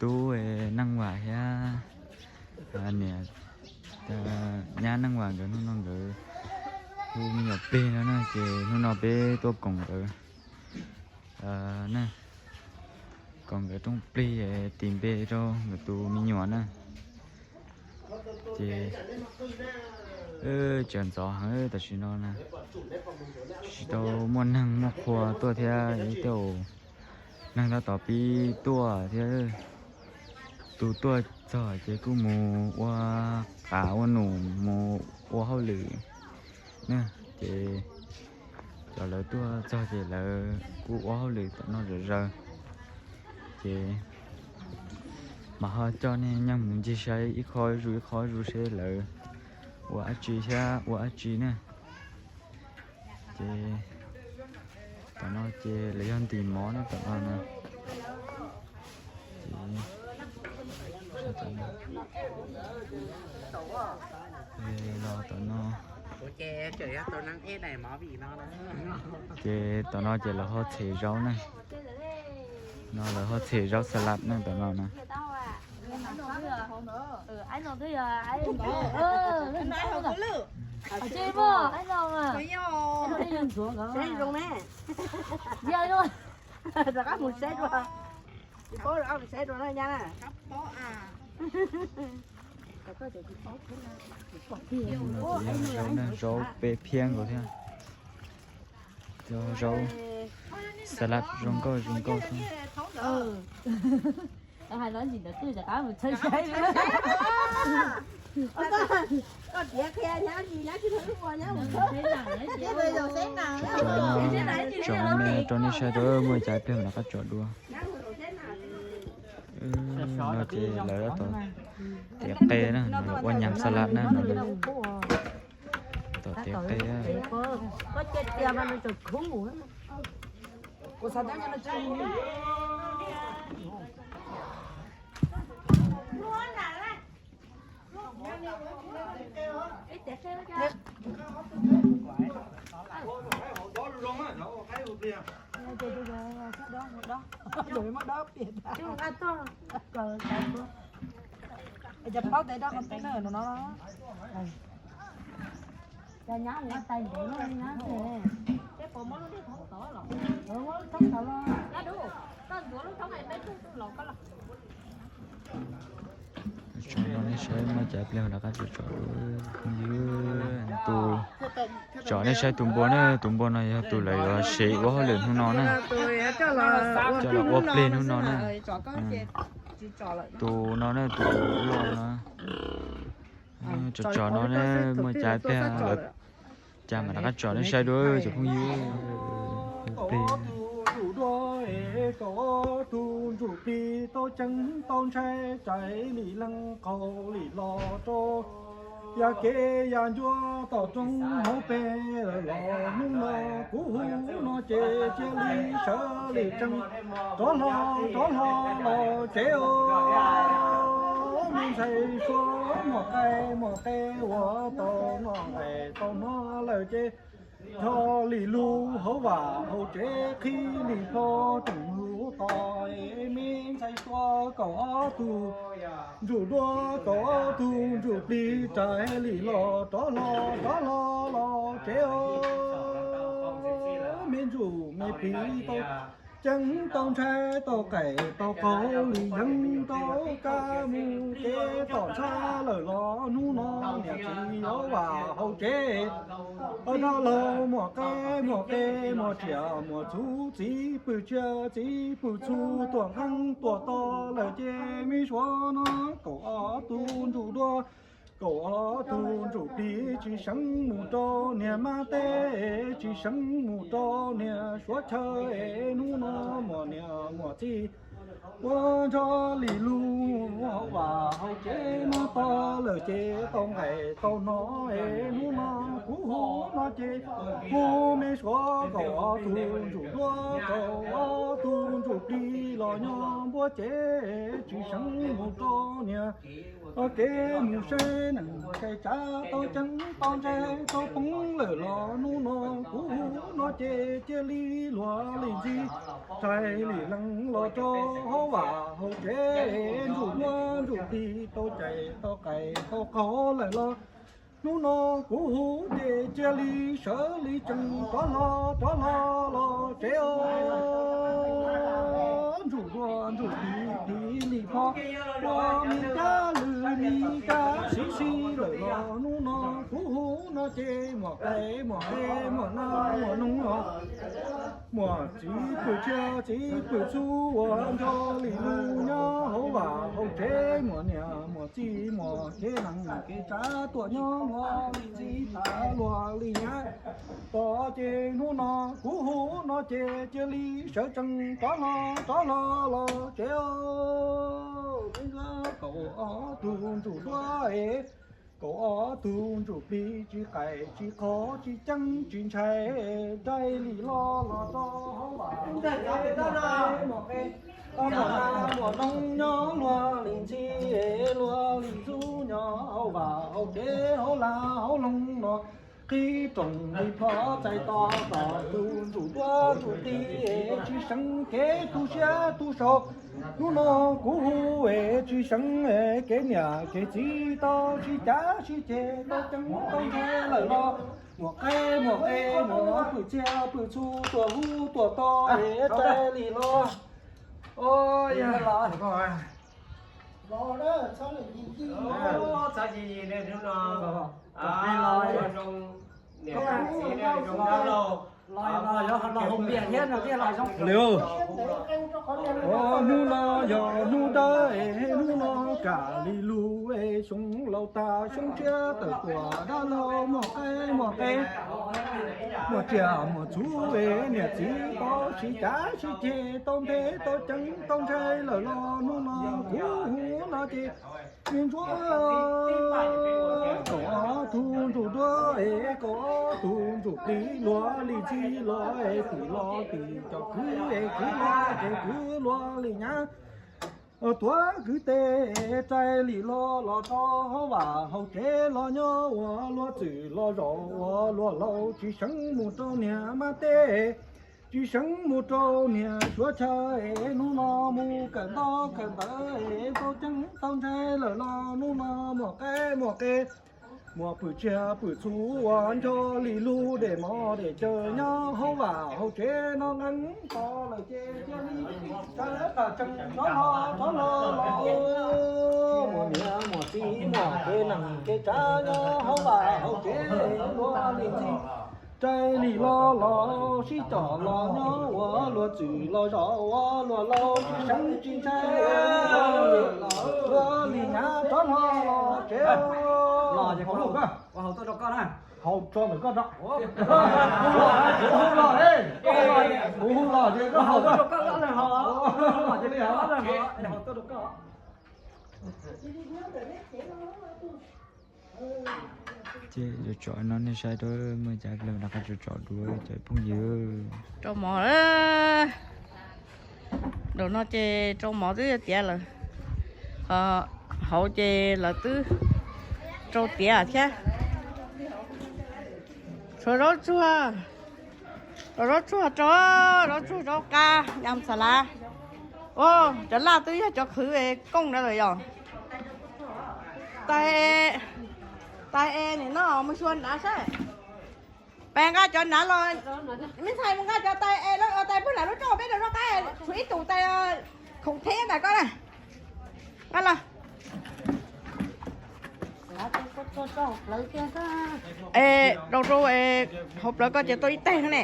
tub Neej Vam thiab niam nyab Neej Vam nkawd hnub no nkawd hu me nyuam plig no na, ces hnub no peb tuaj koom nkawd, koom nkawd rooj plig tis npe rau nkawd tus me nyuam na. Ces tsaws ntxov heev tam sim no na, tsis tau muaj neeg muaj qhua tuaj thiab, ib tug neeg tab tom pib tuaj thiab. Tus tuaj txog ces kuj mus ua qav ua num mus ua hauj lwm na, ces cov lawv tuaj txog ces lawv kuj ua hauj lwm tom no zom zaws. Ces mam ho coj nej nyob mus ncig saib ib qho zuj ib qho zuj seb lawv ua dab tsi thiab ua dab tsi na. Ces tom no ces lawv yog ntim mov na tom no na. Los tom no. Ces tom no ces lawv ho txhem zaub na. No lawv ho txhem zaub xas las na tom no na. Rov qab mus saib dua, tsis paub rov qab mus saib dua no nyab na. Zaub, zaub peb phiab nkaus thiab. Cov zaub xas las zoo nkauj zoo nkauj xwb. Hais no ntsis ntawd twb rov qab mus tshawb saib. Tsom me rau nej saib rau muaj cas pliag rov qab tsom dua. No ces lawv tab tom tev qe na, ua nyam xas las na no. Tom tev qe. Cov plaub tes rau qhov ntawm no. Cov nyab ua tais ntev nyab. Tsom no nej saib muaj cas pliag rov qab tsom dua phooj ywg. Tus tsom nej saib tus npua na, tus npua no yog tus lawv yuav sev ua hauj lwm hnub no na. Coj los ua plig hnub no na. Tus no na, tus loj no. Tsom tsom no ne, muaj cas pliag lawv cas mam rov qab tsom nej saib dua cov phooj ywg. Plig. Kaum ob tug ntsuj plig tau ceeb tau ntshai, tsam li leej qhaus li los rau yam kev yam ncua tom roob hauv pes los hnub no kuv hu no ces cia li sawv li tsees rov hlo, rov hlo los tsev os. Me ntxhais Suav muam qaib muam qe uas tau noj nqaij tau hno lawm ces nrho li lug hauv vaj hauv tsev qhib li plho tseem mus tos me ntxhais Suav kaum ob tug ntsuj duab kaum ob tug ntsuj plig tsam li los rov hlo, rov hlo los tsev os. Me ntsuj me plig tau ceeb tau ntshai tau qaim tau qaug li yeeb tau kab mus kev tom ntxhab lawm los hnub no niam txiv hauv vaj hauv tsev, nrog laug muam qaib muam qe muam tsiam muam txhu txiv pwm tsiaj txiv pwm txhu tuam nqeeb tuam to lawm ces me Suav no kaum ob tug ntsuj duab kaum ob tug ntsuj plig tsis seev mus rau niag mab teb, tsis seev mus rau niag Suav chaw es hnub no muam niam muam txiv ua nrho li lug hauv vaj hauv tsev no to lawm ces tau nqaij tau hno es hnub no kuv hu no ces hu me Suav kaum ob tug ntsuj duab kaum ob tug ntsuj plig los nyob npuab ces tsis seev mus rau niag kev mus saib neeg saib tsav tau ceeb tau ntshai tau poob lawm los hnub no kuv hu no ces cia li luag li ntxi Ntshai li leej los rau hauv vaj hauv tsev, ntsuj duab ntsuj plig tau cais tau qais tau qaug lawm los, hnub no kuv hu ces cia li sawv li tsees rov hlo rov hlo los tsev os. Ntsuj duab ntsuj plig plig li pho, ua mi kab lwm li kab xib xib lawm los, hnub no kuv hu no ces muam qe muam qe muam na muam noog os. Muam txiv pwm tsiaj txiv pwm txhu uas nco li lug nyob hauv vaj hauv tsev, muam niam muam txiv muam kev neeg kev tsav tuaj nyob luag li ntxi tas luag li nyab. Tos ces hnub no kuv hu no ces cia li sawv tsees rov hlo rov hlo los tsev os. Kaum ob tug ntsuj duab es, kaum ob tug ntsuj plig tsis qais tsis qhov tsis ceeb tsis ntshai, ntshai li lo los rau hauv vaj hauv tsev, muam na muam noog nyob luag li ntxhi luag li ntxub nyob hauv vaj hauv tsev hauv lag hauv loog no. Qhib rooj li plho txais to tom tus ntsuj duab tus qi, tsis seev kev tu siab tu sau. Hnub no kuv hu es tsis seev kev niam kev txiv tau sib cav sib ceg tau ceeb tau ntshai lawm los, muam qe muam qe muam pwm txiaj pwm txhu tuaj hu tuaj to es rais li los. Txhob yig yig hnub no, niam txiv zoo dab laug, los yog los hu npias thiab no thiaj los zoo. Hnub no yog hnub dawb es hnub no kam li lug es xyoo laus tas xyoo tshiab tawm tuaj dab laug muaj qe muaj qe, muaj tsiaj muaj txhu es niam txiv tau sib cav sib ceg tau nthe tau ceeb tau ntshai lawm los, hnub no kuv hu no ces me ntsuab kaum ob tug ntsuj duab es kaum ob tug ntsuj plig luag li ntxhi los es tim los tim cov kwv es kwv los ces kwv luag li nyab. Tuav kwv tij rais li lo los rau hauv vaj hauv tsev los nyob ua luag txwm los zaum ua luag laus, tsis seev mus rau niag mab teb, tsis seev mus rau niag suav chaw es hnub no mus kawm ntaub kawm ntawv es tau ceeb tau ntshai lawm los, hnub no muaj qe muaj qe, muaj pwm tsiaj pwm txhu uas nco li lub dej mov dej cawv nyob hauv vaj hauv tsev no nqeeb to lawm ces cia li sawv tsees rov hlo rov hlo los. Muaj niam muaj txiv muaj kev neeg kev tsav nyob hauv vaj hauv tsev luag li ntxhi, rais li lo los sib coj los nyob ua luag txwm los zaum ua luag laus, tsis seev tsis ntshai luag li nyab rov hlo los tsev. Los ces kuv hu, kuv hu tuaj rau koj na. Haus tso ntawm koj tso. Kuv hu los, kuv hu los ces koj haus tso. Koj los ces koj los, haus tuaj rau koj. Ces cov tsov no nej saib, muaj ib co rov qab tso tsov dua cov phooj ywg. Rau mov, nraum no ces rau mov twb yuav tiav lawm, hauv ces lawv twb rau tiav thiab. Tshuav zaub tsuag, rau zaub tsuag rau, zaub tsuag zaub qab yam xas lav. Cov laj twb yog cov qhwv kooj na lawm yom. Tais, tais es nim no mus xyuas hnav saib. Peb nqa cov hnav los, me ntxhais mus nqa cov tais es, tais pug lam lub rooj peb rau zaub qab, tshuav ib tug tais khoom theb ntawm koj na. Nqa los. Es rau rau hauv plawv koj ces tau ib taig ne,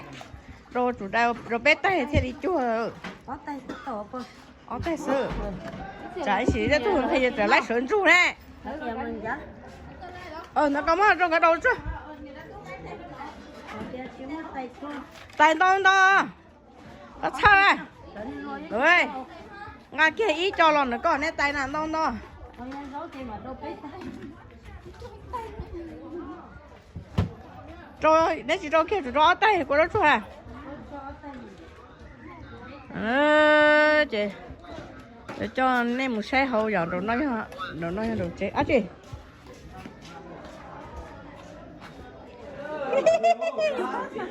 rau tsum rau peb taig thiaj li cuag. Ob taig xwb, tsam ib sim tej tug nqhis tsam laib sawv ntsug ne. Ntawd koj muab rau nkawd rau tsuag. Tais ntau ntau, koj txhawj. Nqa kiag ib co los nws koj neb tais na ntau ntau. Rau, neb tsis rau kiag, tsuas rau ob taig kuv rau tsuag. Ces coj nej mus saib hauv yom, nraum no yog nraum tsev ab tsi.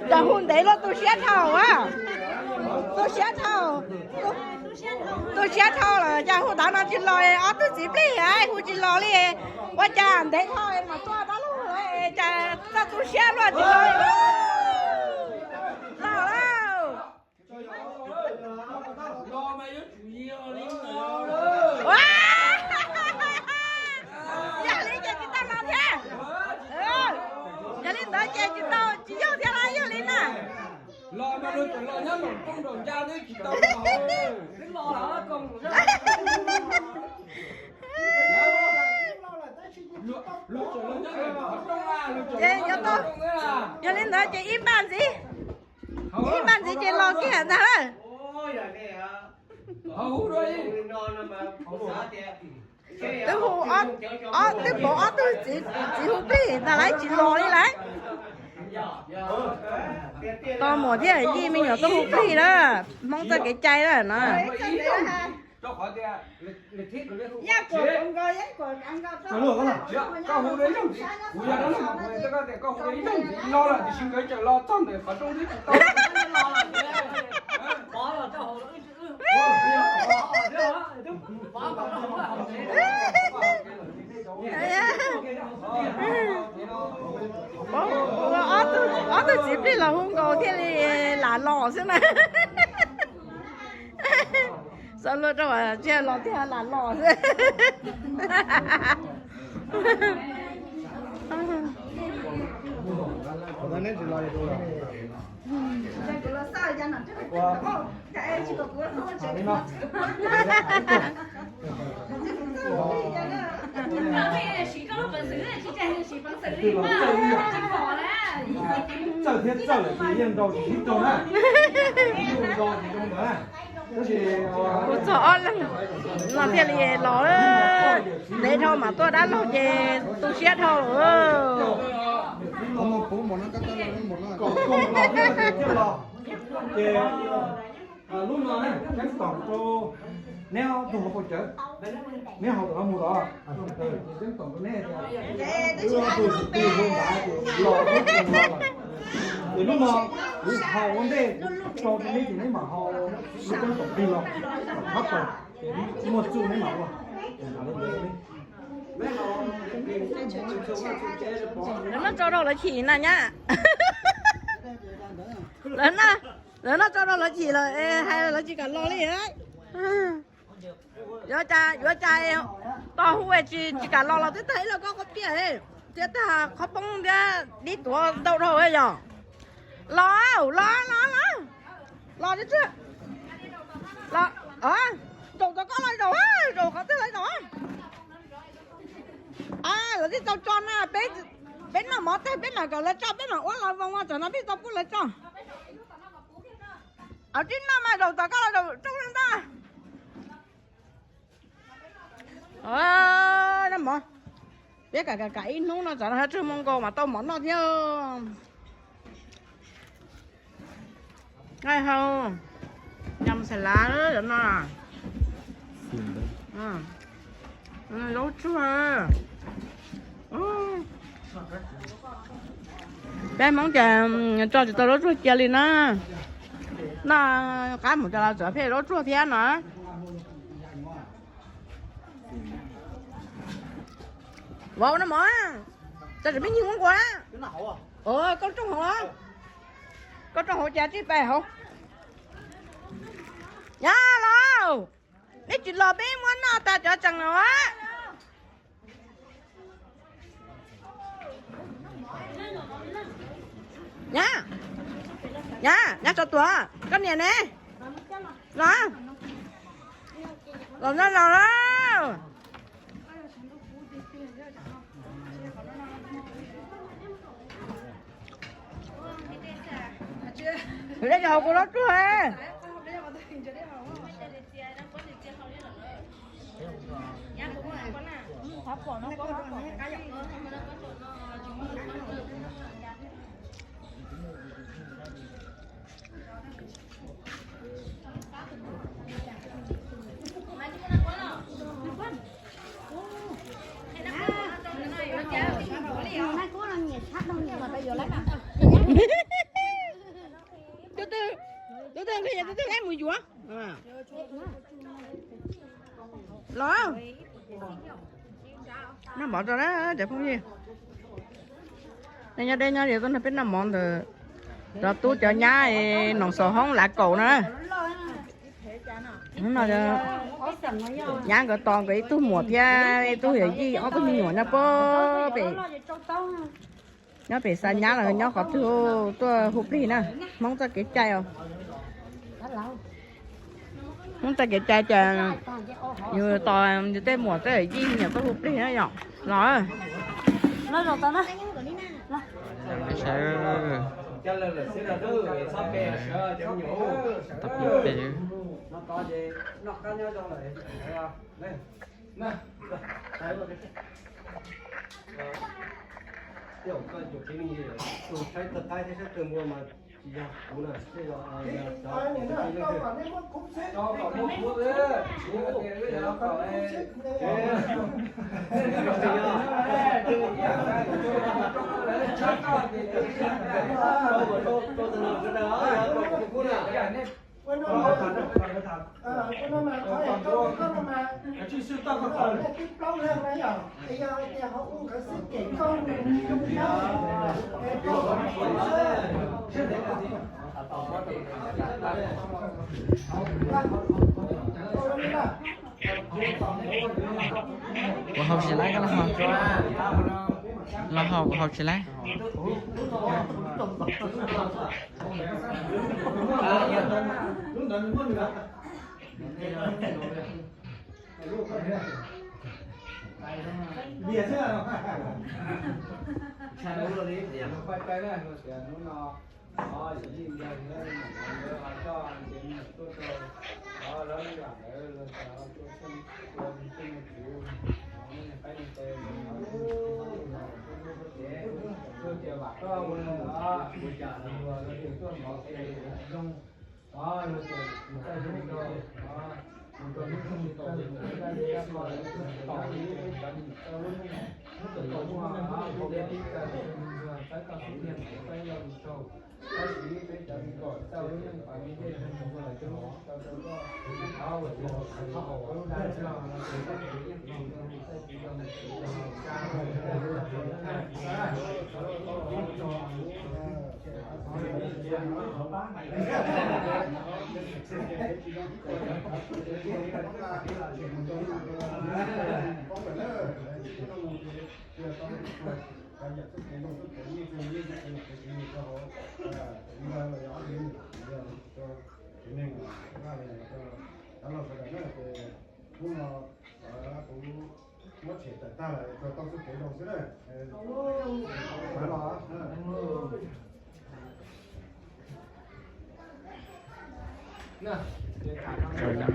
Cov hu ntev luaj tu siab dhau a. Siab dhau, tu siab dhau lawm cas hu tau no tsis los, ob tug txiv plig hu tsis los li. Ua cas ntev dhau mas tuaj dab laug lawm cas txawj tu siab luaj tsis los li. Los lauj. Yog li ces tsis tau los thiab. Yog li ntawd ces tsis tau, tsis yog thiab los yog li na. Ces yog li ntawd ces ib npaj ntxiv, ib npaj ntxiv ces los kiag ntag lawm. Twb hu, twb pom ob tug txiv hu plig ntag lawm tsis los li lawm. Tos muam thiab yij me nyuam tuaj hu plig na, Hmoob txoj kev cai na no. Ob tug txiv plig los hu nkaus thiaj li lam los xwb na. Xav luaj rau thiaj los thiaj lam los xwb. Txawj thiab txawj lawm ces yeej nrau tsis tau na. Hu txog ob leeg no thiaj li los, ntev dhau mas tuaj dab laug ces tu siab dhau lawm. Lub no ceeb toom rau neb ob tug hauv paus cawv, neb haus tom no mus los, ces ceeb toom rau neb tias wb ob tug kwv tij hu nrad ces los, ces lub no kuv haus ua ntej tso rau neb ces neb mam haus lub ceeb toom plig los, kom thab plaws, ces muaj txuj neb mam ua. Lawv noj tsau rau lawv chim na nyab. Lawv noj tsau rau lawv chim lawm, hais lawv tsis kam los li. Yuav cas, yuav cas tos hu tsis, tsis kam los los twb tag ib lauj kaub qhob piaj thiab tag qhob poob thiab dib tuav ntau dhau yog. Los, los, los, los, los tsuag, los, zaum tau koj los zaum, zaum qhov twg los zaum. Lawv twb tau tso na, peb noj mov tag peb mam kom lawv tso, peb mam ua los voo, tsam no peb tau pub lawv tso. Twb noj mas zaum tom koj los zaum rooj ntag. Noj mov, peb kam kam kam ib hnub no tsam no tsawg moo nkaus mas tau mov noj thiab. Hau, yam xas lav no. Zaub tsuag. Peb Hmoob ces tso tsis tau zaub tsuag cia li na. Noj qab mus cov los txawm pheej zaub tsuag thiab no. Vauv no mog, cas tseem pheej nyiag muab nqua na. Koj rooj hauv, koj rooj hauv cas tsis pais hauv. Nyab los, neb tsis los peb muab noj tas cov tseem no. Nyab, nyab, nyab tso tuaj, koj niam ne. Los, los noj los lauj. Dej cov hauv kuv zaub tsuag. Tus twg, tus twg nqhis, tus twg Mus yuav los noj mov rau na cov phooj ywg. Nej nyob deb nyob ze tuaj nrog peb noj mov ntawm cov tub cov nyab Noom Xaus Hoob Lav Kaum no. Hnub no nyab nkawd tos nkawd ib tug muam thiab ib tug yawm yij ob tug me nyuam nyob pem, nyob pem xa nyab los nyob qhov twg tuaj hu plig na. Hmoob txoj kev cai os. Hmoob txoj kev cai ces yus tos yus tej muam tej yawm yij me nyuam tuaj hu plig na yom. Los sawv tau pib pem. Kuv haus tsis laib koj los haus. Los haus kuv haus tsis laib. Tsaus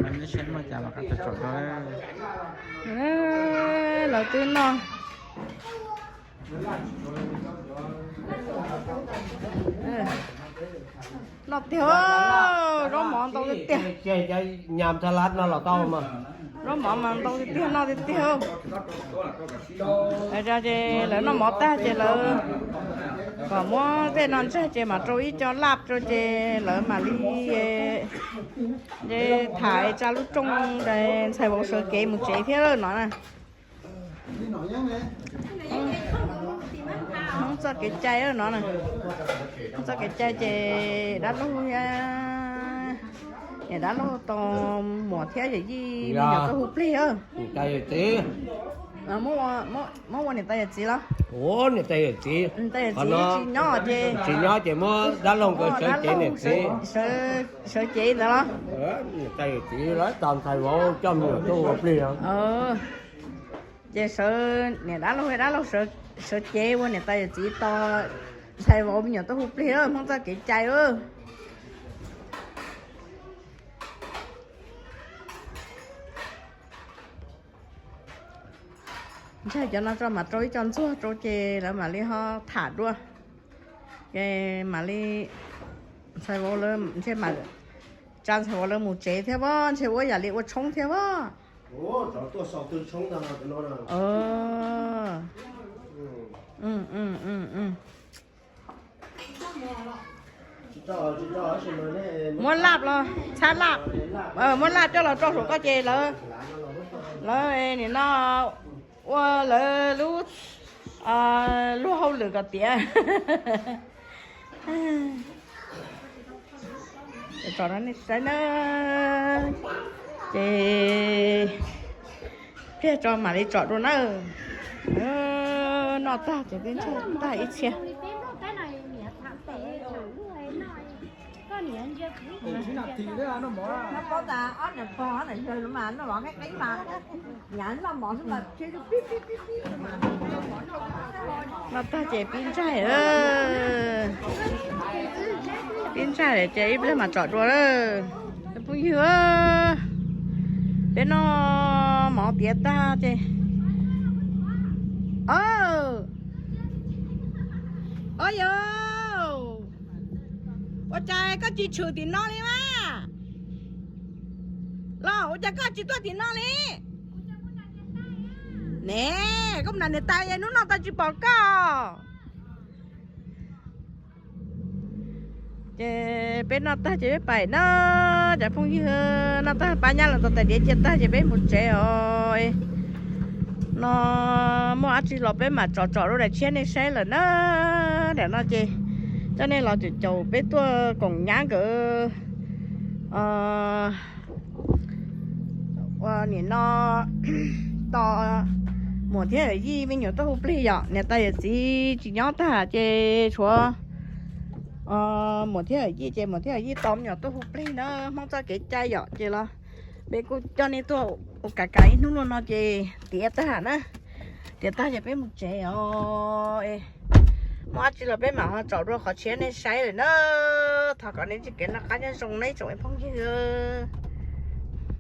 yam, neb saib muaj cas los qab tsaus tsaus rau. Lawv twb noj, noj tiag, zaub mov ntau tiag tiag. Nyam tha lab no los tau mas. Zaub mov mas ntau tiag tiag, noj tiag tiag. Ces lawv noj mov tag ces lawv kom muab tej no ntsaig ces mam rau ib co laj rau ces lawv mam li tham tsa lub rooj ntxhais vauv sawv kev mus tsev thiab no na. Hmoob txoj kev cai no na. Hmoob txoj kev cai ces dab laug thiab niam dab laug tos muam thiab yawm yij me nyuam tuaj hu plig. Niam tais yawm txiv. Muab ua niam tais yawm txiv los? Ua niam tais yawm txiv. Niam tais yawm txiv tsis nyob ces, tsis nyob ces muab dab laug nkawd sawv cev niam txiv. Sawv cev ntawd los? Niam tais yawm txiv lawv tos ntxhais vauv coj me nyuam tuaj hu plig. Ces sawv, niam dab laug, dab laug sawv cev ua niam tais yawm txiv tos ntxhais vauv me nyuam tuaj hu plig, Hmoob txoj kev cai. Ntshai cov no tso mam rau ib co ntxuag rau ces lawv mam li ho tham dua. Ces mam li, ntxhais vauv lawv, ntshe mam tsa ntxhais vauv lawv mus tsev thiab pob, ntshe ua yam li ua tshoob thiab pob. Muab laj los txhab laj, muab laj coj los rau saum koj ces lawv, lawv nim no ua lawv lub luag hauj lwm kom tiav. Tsom rau nej saib na, ces pliag tso mam li tsom dua na. Noj tag ces peb ntsaig tag ib txhia. Noj tag ces pib ntsaig, pib ntsaig lawm ces ib pliag mam tsom dua lawm. Cov phooj ywg, peb noj mov tiav tag ces, o, o yog, ua cas koj tsis tshwm tim no li mas? Los ua cas koj tsis tuaj tim no li? Ne, koj mus nram niam tais es hnub no tau tsis pom koj. Ces peb noj tag ces peb pais na, cov phooj ywg, noj tag pab nyab los tau tais diav cia tag ces peb mus tsev os. No muaj dab tsi los peb mam tsom tsom rau daim tshiab nej saib lawm na. Daim no ces coj nej los caum caum peb tuaj koom nyab nkawd ua nim no tos muam thiab yawm yij me nyuam tuaj hu plig yom. Niam tais yawm txiv tsis nyob tag ces tshuav muam thiab yawm yij ces muam thiab yawm yij tos me nyuam tuaj hu plig na. Hmoob txoj kev cai yom, ces los peb kuj coj nej tuaj ua kav kav ib hnub luaj no ces tiav tag na. Tiav tag ces peb mus tsev os. Muaj dab tsi los peb mam ho tsom dua qhov tshiab nej saib lawm na. Thov kom nej txoj kev noj qab nyob zoo na ib tsoom phooj ywg.